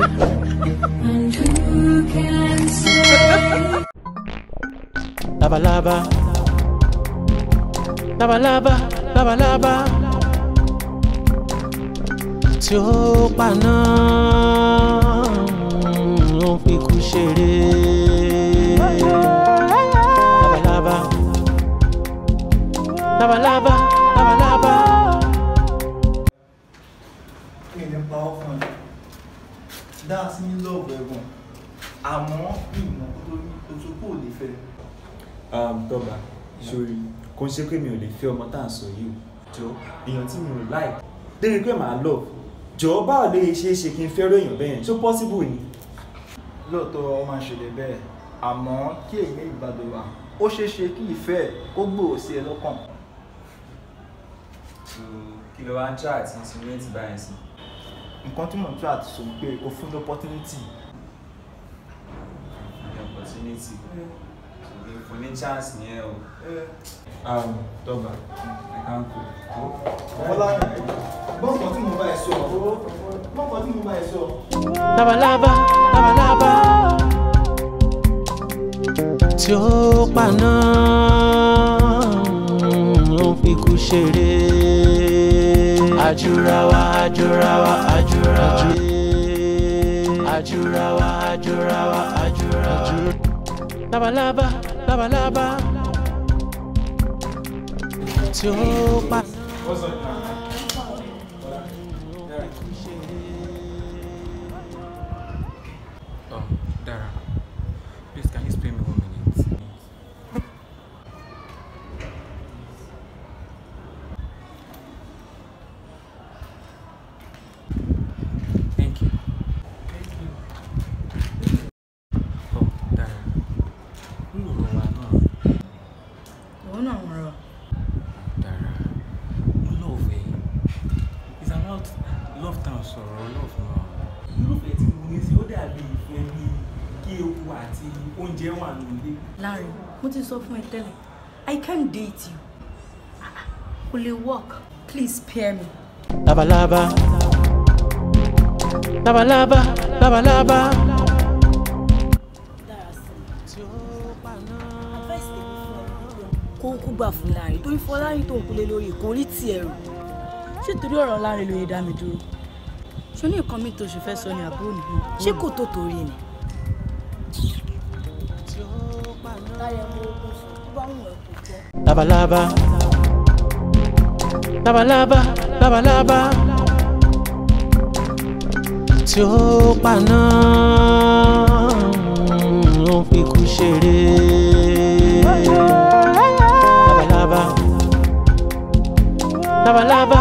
And who can say? Labalábá, labalábá, labalábá tí ó paná ó ń fi kú ṣeré. Labalábá, labalábá, labalábá. Mi ní pa ọ́ fún ẹ dá sí ní love ẹ̀gbọ́n, àmọ́ ìmọ̀ tó ní oṣù kò lè fẹ́. Tọ́ba, sórí kò ń ṣe pé mi ò lè fẹ́ ọmọ tá à ń sọ yìí o. Jọ, èèyàn tí mi ò like débi pé màá love, jọ, báwo lè ṣe é ṣe kí n fẹ́ràn èèyàn bẹ́ẹ̀? Ṣó possible ni? Lóòótọ́, ó máa ń ṣẹlẹ̀ bẹ́ẹ̀, àmọ́ kí èyí ìgbàdo wà, ó ṣeé ṣe kí ìfẹ́ ẹ̀ kó gbòòrò sí ẹ lọ́kàn. So kí ló wá ń try àti insinuate báyìí sí? Nǹkan tí mò ń try àti sọ ni pé o fún ní opportunity. Ní opportunity, so kí n fún ní chance nìyẹn o. Tọ́ba, I can't go. Bọ́lá, gbọ́ nǹkan tí mo bá ẹ sọ, gbọ́ nǹkan tí mo bá ẹ sọ. Labalábá, labalábá tí ó paná ó ń fi kú ṣeré. Àjùra wa, àjùra wa, àjùra wa, àjùra wa, àjùra wa, àjùra wa. Labalábá, labalábá tí ó paná. What's up now? Ó ń fi kú ṣeré. Oh, Dara, please, can you spare me 1 minute? Thank you. Thank you. Oh, Dara, nínú ọ̀rọ̀ wa náà, Ìwọ náà ń rọ. Dara, mo love ẹ. It's about love town, sọ̀rọ̀ love náà. Irúfẹ́ tí mo ní sí, ó dàbí ìfẹ́ bíi kí eku àti oúnjẹ wà nílé. Larry, mo ti sọ fún ẹ tẹ́lẹ̀, I can't date you. Ah, ah, kò lè work. Please spare me. Labalábá, labalábá, labalábá Dára sí mi. Tí ó paná. Advice tèmi fún ẹ ni pé kó kú gbà fún Láàrin, torí Fọlárin tó ń kulé lórí kò rí tiẹ̀ rò. Ṣé torí ọ̀rọ̀ Láre ló yẹ dá mi dúró? Ṣé ní nǹkan mi tó ṣe fẹ́ sọ ni àbúrò nìyí? Ṣé kò tó torí ni? Tí ó paná. Táyà mo ogun sọ tó bá wù ẹ́ kó gbọ́. Labalábá, labalábá, labalábá tí ó paná ó ń fi kú ṣeré. Labalábá, labalábá.